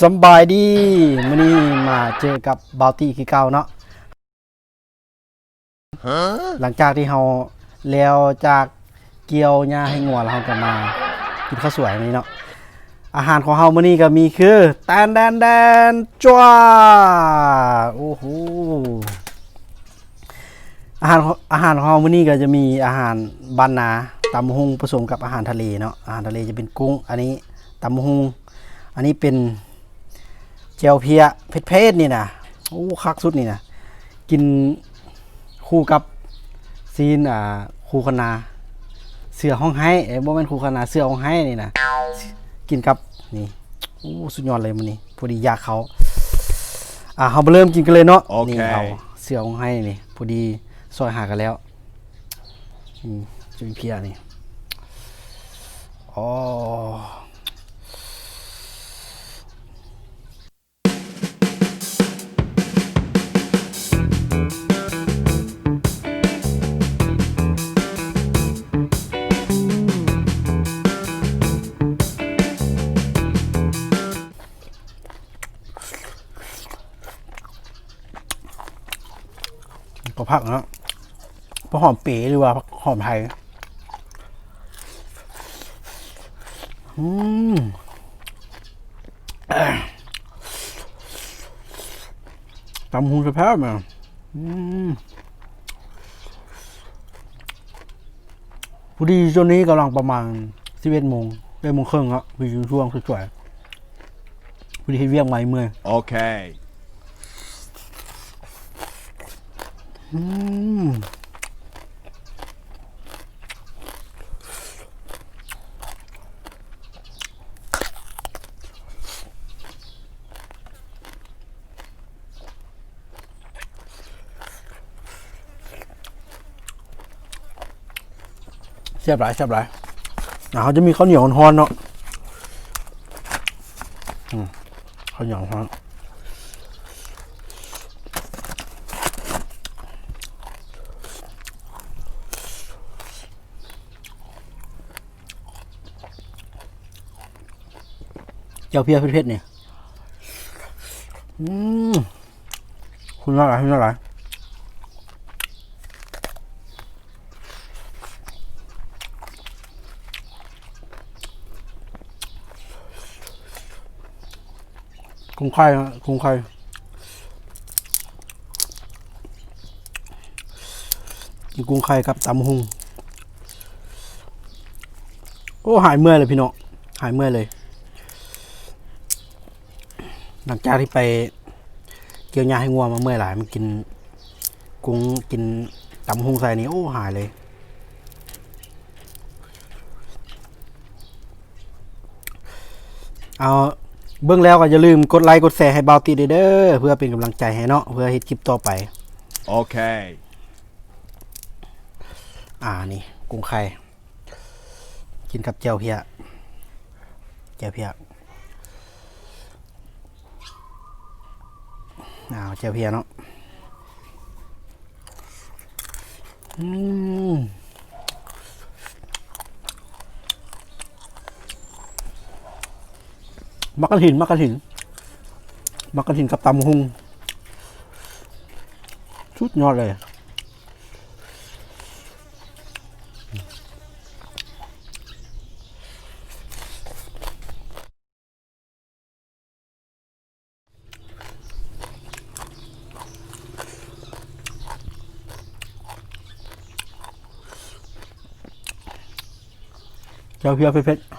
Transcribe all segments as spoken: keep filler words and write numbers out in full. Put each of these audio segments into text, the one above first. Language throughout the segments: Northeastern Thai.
สำบายดี มื้อนี้มาเจอกับบ่าวตี้คือเก่าเนาะ หลังจากที่เฮาแล้วจากเกี่ยวหญ้าให้งัวแล้ว เฮาก็มากินข้าวสวยมื้อนี้เนาะ อาหารของเฮามื้อนี้ก็มีคือ แตนแดนแดน จ้า โอ้โห อาหาร อาหารของเฮามื้อนี้ก็จะมีอาหารบ้านนา ตำบักหุ่งผสมกับอาหารทะเลเนาะ อาหารทะเลจะเป็นกุ้ง อันนี้ตำบักหุ่ง อันนี้เป็นแจ่วเพี้ยเผ็ดๆ นี่นะ โอ้ คักสุดนี่นะ กินคู่กับซีน อ่า คู่คะน้า เสือฮ้องไห้ เอ้ย บ่แม่นคู่คะน้า เสือฮ้องไห้นี่นะ กินกับนี่ โอ้ สุดยอดเลยมื้อนี้ พอดีอยากเขา อ่า เฮามาเริ่มกินกันเลยเนาะ โอเค นี่เอาเสือฮ้องไห้นี่ พอดีซอยหากันแล้ว อืม จุ่มเพียนี่ อ๋อ ก็ผักนะ ผักหอมเป๋หรือว่าผักหอมไทย อืม ตำบักหุ่งแซ่บๆ มา อืม พอดีช่วงนี้กำลังประมาณสิบเอ็ดโมง เอ็ดโมงครึ่งละ พอดีช่วงสวยๆ พอดีเฮ็ดเวียกมาเมื่อย โอเค อืม แซ่บหลาย แซ่บหลาย อ่า เขาจะมีข้าวเหนียวฮ้อนๆ เนาะ อืม ข้าวเหนียวฮ้อน แจ่วเพี้ยเผ็ดๆ นี่ อืม คุณน่ารัก คุณน่ารัก กุ้งไข่ฮะ กุ้งไข่ กินกุ้งไข่กับตำบักหุ่ง โอ้ หายเมื่อยเลยพี่น้อง หายเมื่อยเลย หลังจากที่ไปเกี่ยวหญ้าให้งัวมาเมื่อยหลาย มันกินกุ้ง กินตำบักหุ่งใส่นี่ โอ้ หายเลย เอา เบิ่งแล้วก็อย่าลืมกดไลค์กดแชร์ให้บ่าวตี้เด้อ เพื่อเป็นกำลังใจให้เนาะ เพื่อเฮ็ดคลิปต่อไป โอเค อ่า นี่ กุ้งไข่ กินกับแจ่วเพี้ย แจ่วเพี้ย อ้าว แจ่วเพี้ยเนาะ อืม หมากกระถิน หมากกระถิน หมากกระถินกับตำบักหุ่ง สุดยอดเลย แจ่วเพี้ยเผ็ดๆ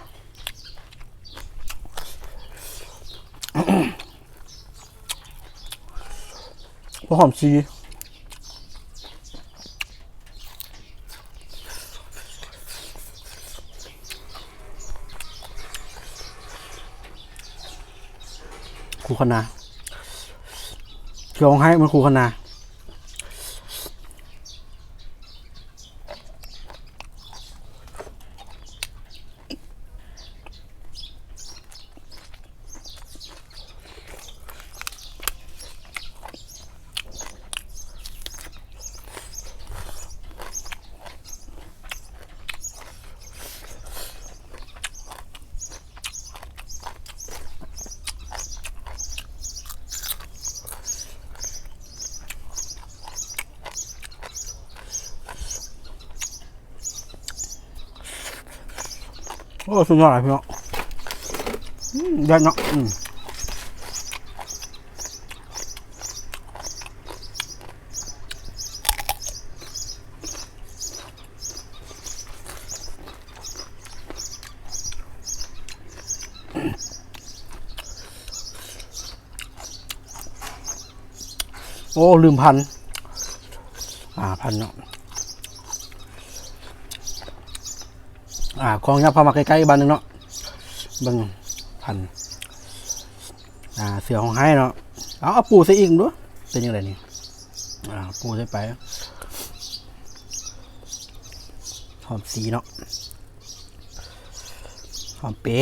หัวหอมชี คู่คะน้า เสือฮ้องไห้มันคู่คะน้า อื อ้ สุดยอดเลยพี่น้อง อืม เด็ดเนาะ อืม โอ้ ลืมพัน อ่า พันเนาะ อ่า ของยับเข้ามาใกล้ๆ อีกบาทหนึ่งเนาะ เบิ่ง พัน อ่า เสือของไฮเนาะ เอา เอาปูใส่อีกดู เป็นยังไงนี่ อ่า ปูใส่ไป หอมสีเนาะ หอมเป๋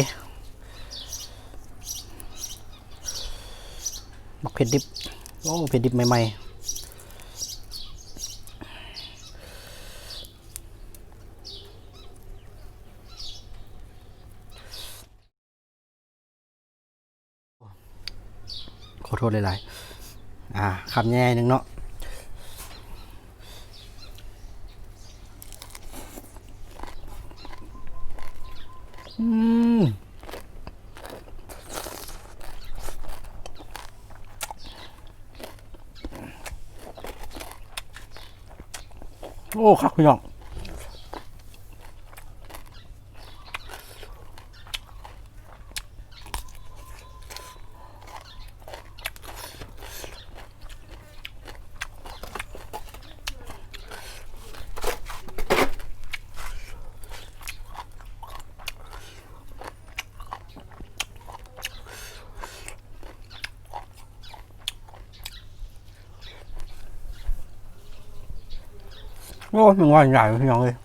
บักเผ็ดดิบ โอ้ เผ็ดดิบใหม่ๆ ขอโทษหลายๆ อ่า คำใหญ่หนึ่งเนาะ อืม โอ้ คักพี่น้อง โอ้ มันว่าใหญ่พี่น้องเอ้ย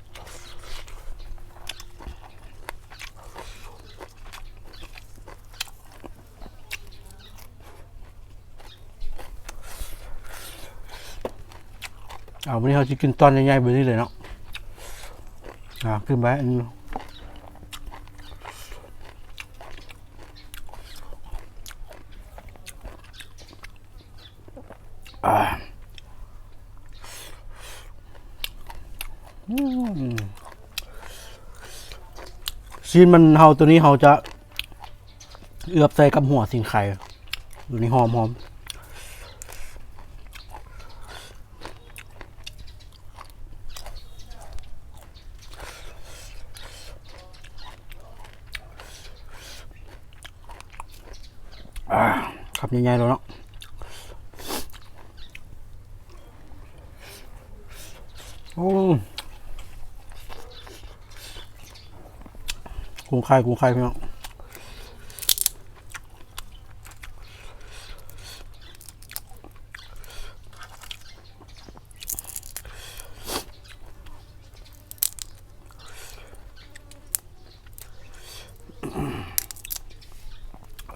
เอา วันนี้เราจะกินตอนใหญ่ๆ แบบนี้เลยเนาะ อ่า ขึ้นไปอันนี้ อ่า อืม ซีนมันเฮาตัวนี้เฮาจะเอือบใส่กับหัวสิงไค ตัวนี้หอมหอม อ่า คำใหญ่ๆ เลยเนาะ โอ้ กุ้งไข่ กุ้งไข่พี่น้อง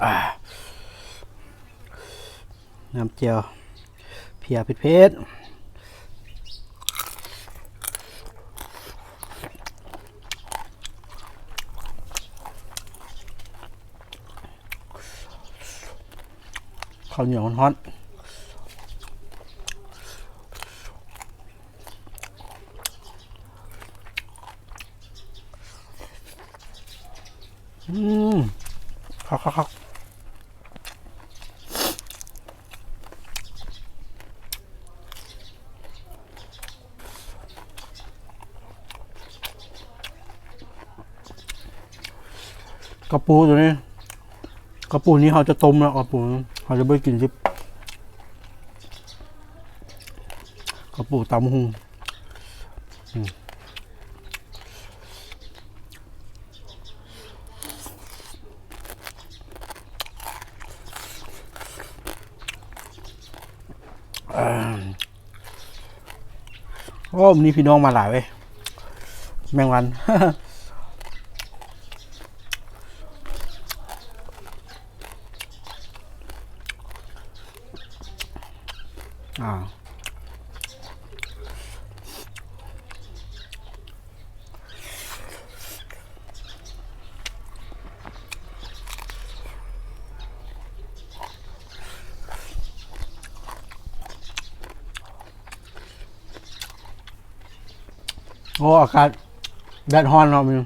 อ่า น้ำเจียว เพียเผ็ดๆ ข้าวเหนียวฮ้อนๆ อืม คักคักคัก กระปูตัวนี้ กระปูนี้เขาจะต้มแล้ว กระปูนี้เขาจะไม่กินดิบ กระปูตำหุง อืม อ่า โอ้ มีพี่น้องมาหลายเว้ย แมงวัน อ่า โอ้ อากาศแดดฮ้อนเนาะ มัน อืม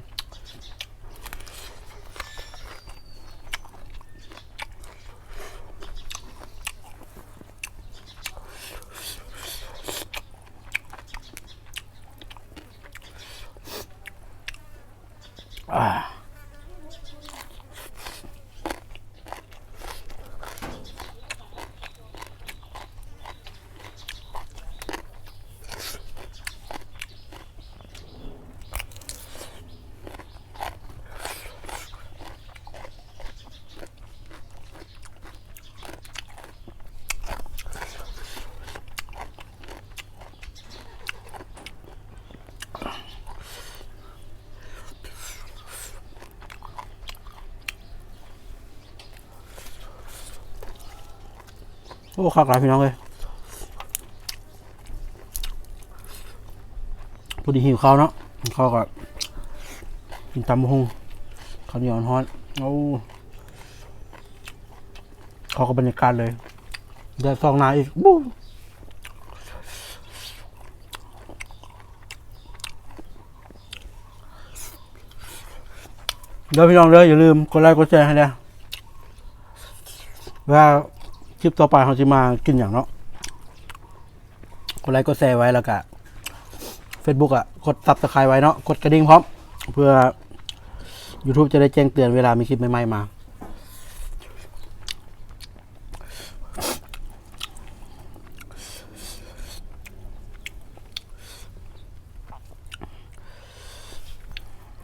โอ้ คักหลายพี่น้องเอ้ย พอดีหิวข้าวเนาะ ข้าวก็กินตำบักหุ่ง ข้าวเหนียวฮ้อน โอ้ เขาก็บรรยากาศเลย แดดส่องหน้าอีก บู๊ เด้อพี่น้องเด้อ อย่าลืมกดไลค์กดแชร์ให้นะ ว่าคลิปต่อไปเขาจะมากินอย่างเนาะ กดไลค์กดแชร์ไว้แล้วก็ Facebook อ่ะ กด Subscribe ไว้เนาะ กดกระดิ่งพร้อม เพื่อ YouTube จะได้แจ้งเตือนเวลามีคลิปใหม่ๆมา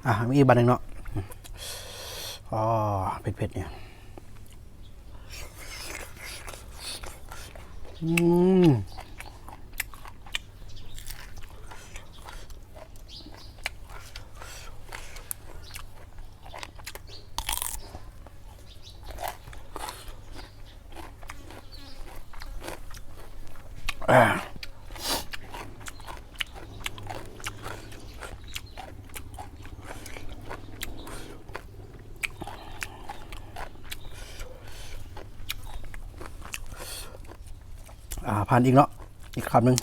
อ่ะ มีอีกบาทหนึ่งเนาะ อ๋อ เผ็ดๆเนี่ย อืม อ่า อ่า พันอีกเนาะ อีกคำหนึ่ง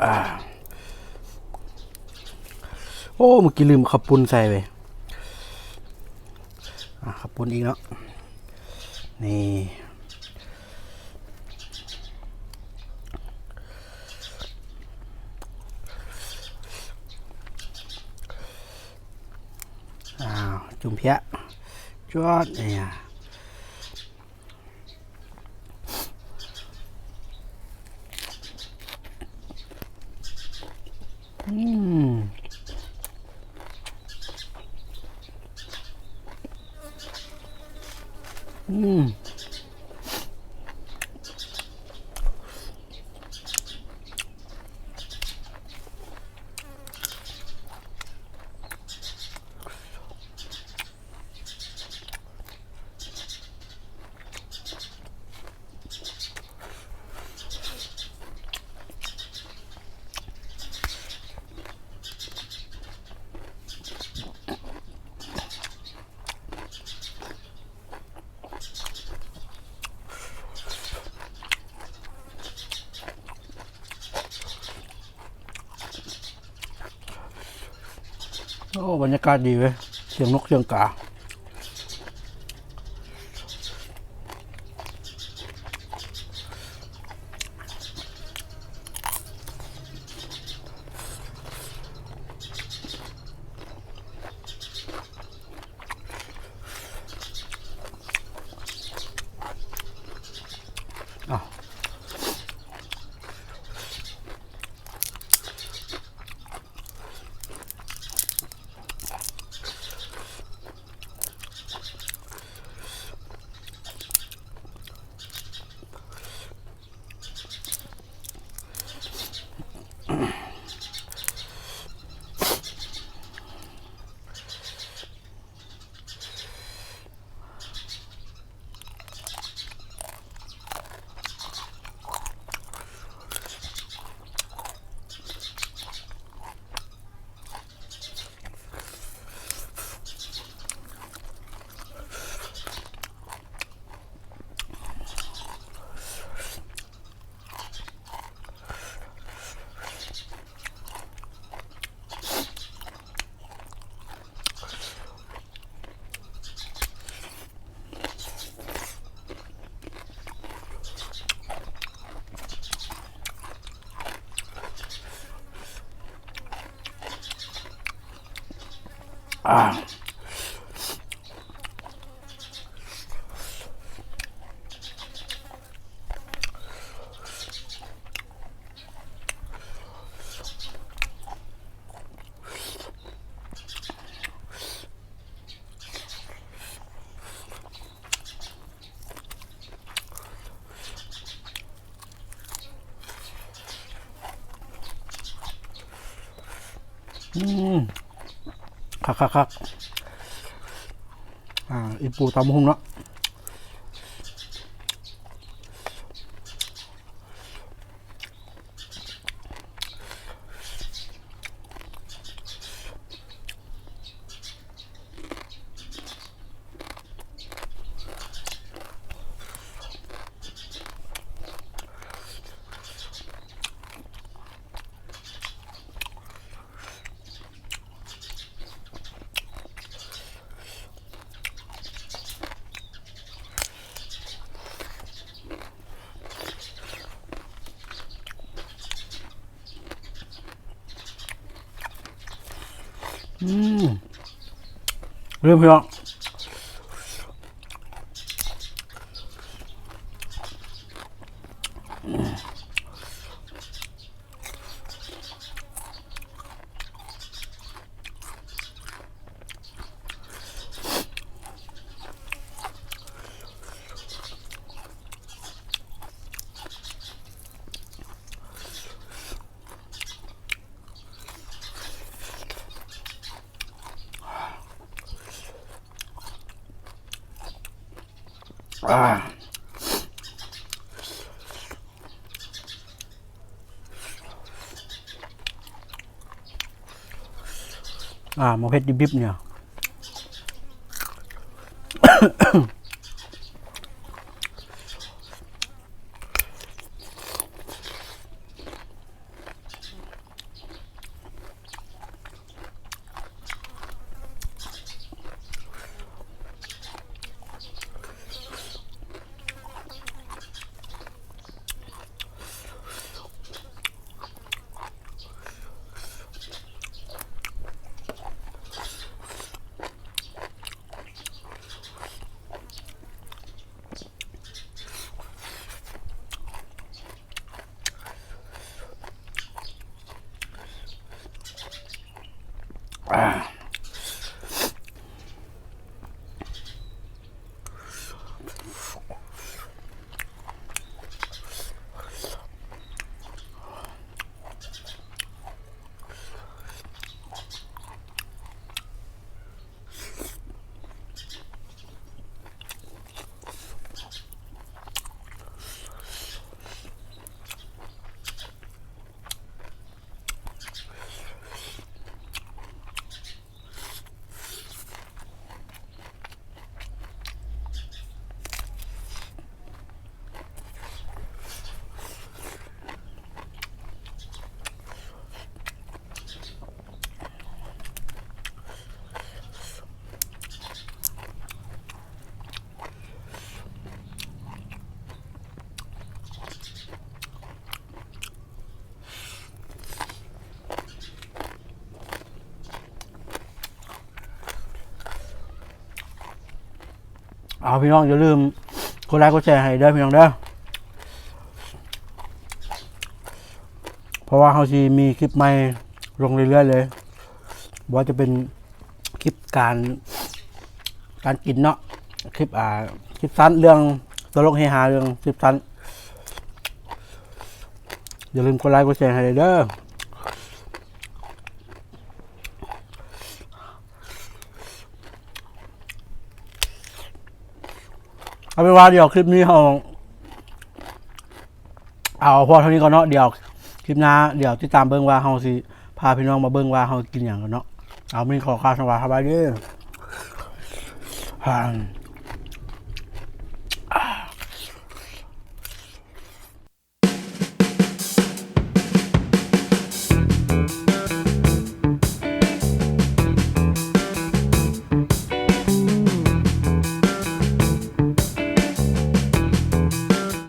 อ่า โอ้ เมื่อกี้ลืมข้าวปุ้นใส่ไป อ่ะ ข้าวปุ้นอีกเนาะ นี่ อ้าว จุ่มเพี้ย จวดเนี่ย อืม อืม โอ้ บรรยากาศดีเว้ย เสียงนกเสียงกา อ่ะ อ่า อื อืม คักคักคัก อ่า อีปูตำบักหุ่งเนาะ อืม เริ่มพี่น้อง อ่า อ่า หมกเผ็ดดิบๆเนี่ย เอาพี่น้องอย่าลืมกดไลค์กดแชร์ให้เด้อพี่น้องเด้อ เพราะว่าเฮาสิมีคลิปใหม่ลงเรื่อยๆเลย บ่ว่าจะเป็นคลิปการ การกินเนาะ คลิป อ่า คลิปสั้นเรื่องตลกเฮฮาเรื่องคลิปสั้น อย่าลืมกดไลค์กดแชร์ให้เด้อ เอาเป็นว่าเดี๋ยวคลิปนี้เฮา เอาพอเท่านี้ก่อนเนาะ เดี๋ยวคลิปหน้า เดี๋ยวติดตามเบิ่งว่าเฮาสิพาพี่น้องมาเบิ่งว่าเฮากินหยังกันเนาะ เอามื้อนี้ขอกล่าวคำว่าสบายดี อ่า